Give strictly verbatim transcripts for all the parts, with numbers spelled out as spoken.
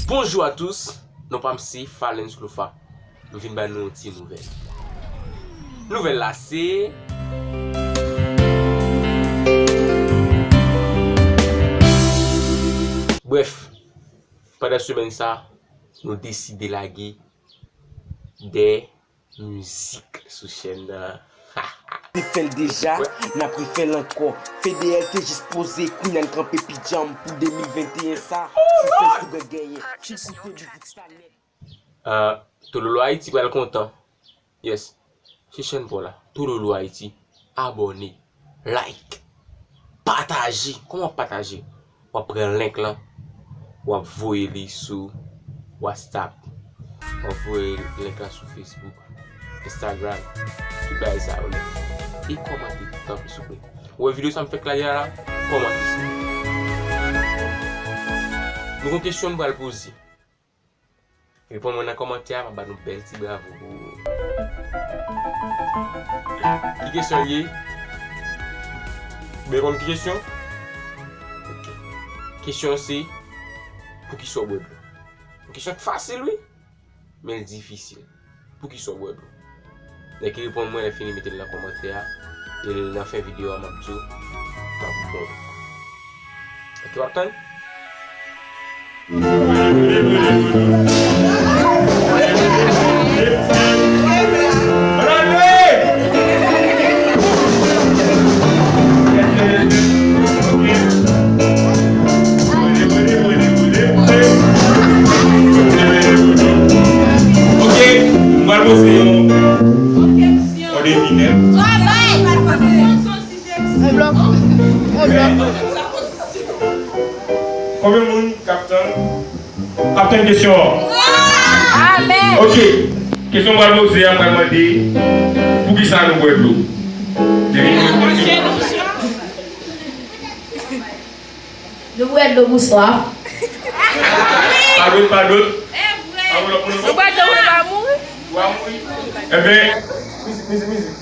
Bonjou a tous, non pa m se Falens Clofa. M vin ba nou yon ti nouvèl. Nouvèl la se Brèf, pandan semèn sa, nou deside lage de mizik sou chèn nan. Nou fè l deja, n ap refè l ankò. Fedeyèl te jis poze, kounye a n kanpe pi djanm pou de mil venteyen sa. Si se sou gang genyen, fin koute mizik sa nèt. Ah, Tololo Ayiti pral kontan. Yes. Se chèn pa w la, Tololo Ayiti. Abòne, like, pataje. Kòman w ap pataje? W ap pran link lan, w ap voye li sou WhatsApp, w ap voye link lan sou Facebook, Instagram, tout bagay sa yo nèt. E kòmante tanpri souple. Ou wè videyo sa m fèk lage a la? Kòmante sa. Nou gon kesyon m pral poze. Reponn mwen nan kòmantè a, m ap ba nou bèl ti bravo pou ou. Ki kesyon l ye? Ou byen konn ki kesyon? Ok. Kesyon an se, poukisa w bwè dlo? Yon kesyon k fasil, wi, men l difisil. Poukisa w bwè dlo? Nèg ki reponn mwen, lè fini, mete l nan kòmantè a. E nan fen videyo a, m ap di w, m ap bon. Ok, w ap tann? Ok, m pral poze yon, yon devinèt. Konbyen moun k ap tann, k ap tann kesyon an? Amèn. Ok, kesyon m pral poze a, m pral mande, poukisa nou bwè dlo? Devinèt. Nou bwè dlo pou swaf. Pa dòt, pa dòt. Pa dòt pou nou. Nou bwè dlo pou nou pa mouri. Ou a mouri. Enben, mizik, mizik, mizik.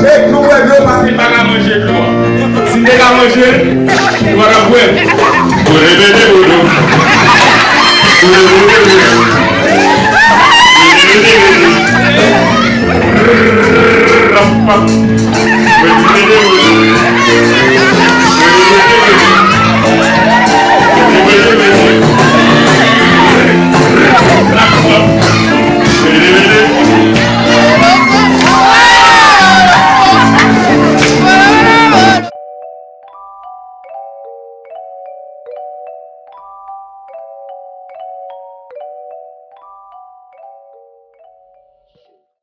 Hey, nou bwè dlo paske n pa ka manje dlo. Si n te ka manje, nou pa t ap bwè.